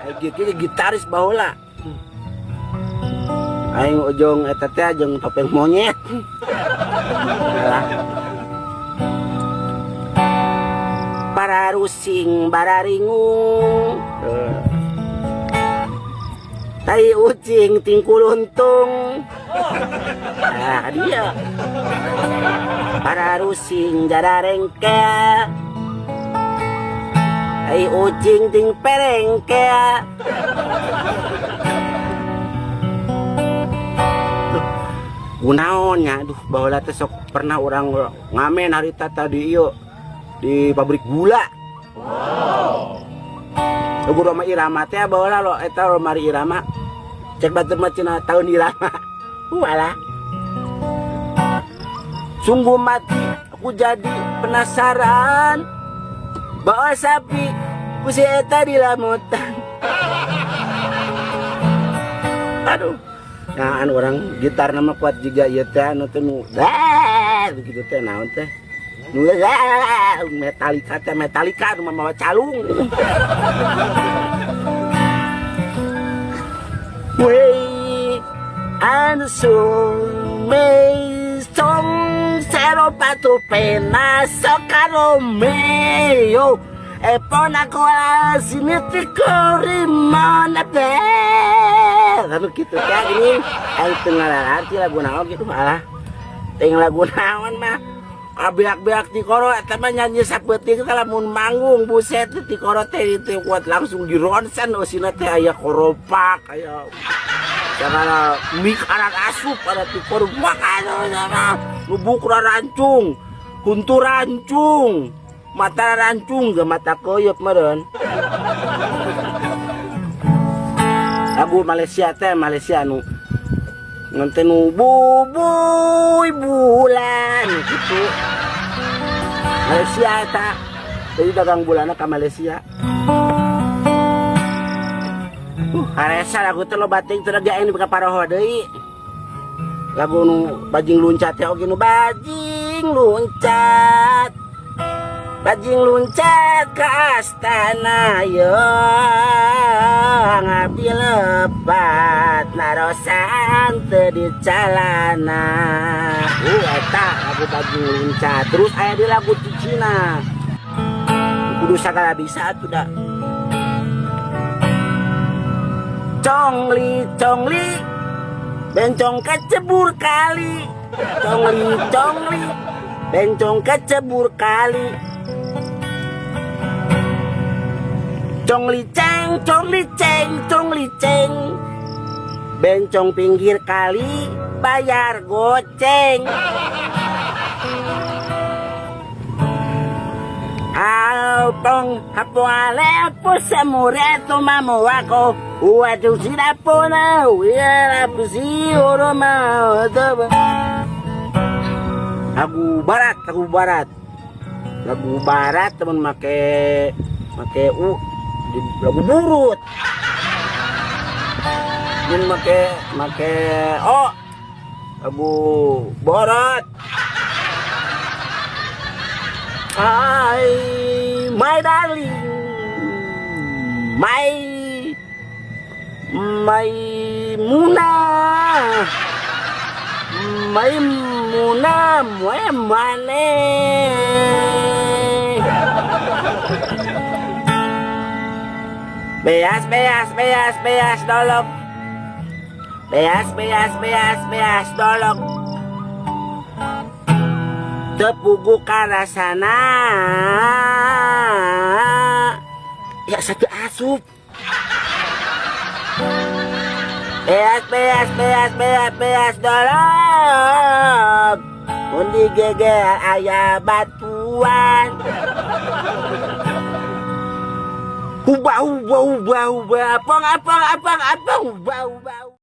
Aing gitaris baheula. Aing ujung eta teh jeung topeng monyet. Alah. Para rusing bararingung. Tai ucing tingkuluntung. Nah, dia. Para rusing jararengkel. Tai ucing ting perengkel. Kunaon nya, aduh baheula teh sok pernah urang ngamen harita tadi ieu di pabrik gula. Wow. Lagu Roma Irama teh baheula lo eta Romari Irama. Cek batur mah cenah tahun Irama. Walah. Sungguh mati aku jadi penasaran. Bawa sapi ku si eta di lamutan. Aduh. Nah, anu orang gitar nama kuat juga ieu teh anu teh nu begitu teh naon teh. Nu Metallica teh Metallica nu mawa calung. Wey ansu mei song sero patu pena sokaro meo epona kola sini tikorimana be. Lalu gitu teh gini aing teu ngalararti lagu naon gitu alah. Teuing lagu naon mah abeak-beak tikoro eta mah nyanyi sapeuting teh lamun manggung buset tikoro teh teu kuat langsung di ronsen eusina teh aya koropak aya sagala mik arat asup ada tikoro makan lubuk rancung huntu rancung mata rancung ge mata koyop meureun. Lagu Malaysia teh Malaysia nu nonton nu bubuy bulan gitu. Malaysia eta jadi dagang bulanna ka Malaysia. Haresa lagu teh loba teuing teu lagi aing ka paroho deui. Lagu nu bajing luncat teh oge nu bajing luncat. Bajing luncat ke astana yo ngabdi lepat narosan teu di calana. Eta lagu bajing luncat. Terus aya di lagu Cicina. Kudu sagala bisa atuh da. Congli congli bencong kecebur kali. Congli congli bencong kecebur kali. Congli ceng, congli ceng, congli ceng. Bencong pinggir kali bayar goceng. Apong hapo ale pusamureto mamo ako uatu sirapona uela pusi oroma. Lagu barat, lagu barat. Lagu barat teman make u di lagu burut. Mun make o lagu barat. Hai my darling, my Muna, my Muna, my mane. Beas beas beas beas dolok. Beas beas beas beas dolok. Tepugu karasana. Ya satu asup. Beas beas beas beas beas dolok. Mun digegel aya batuan. Ubah ubah ubah ubah apang apang apang apang ubah ubah.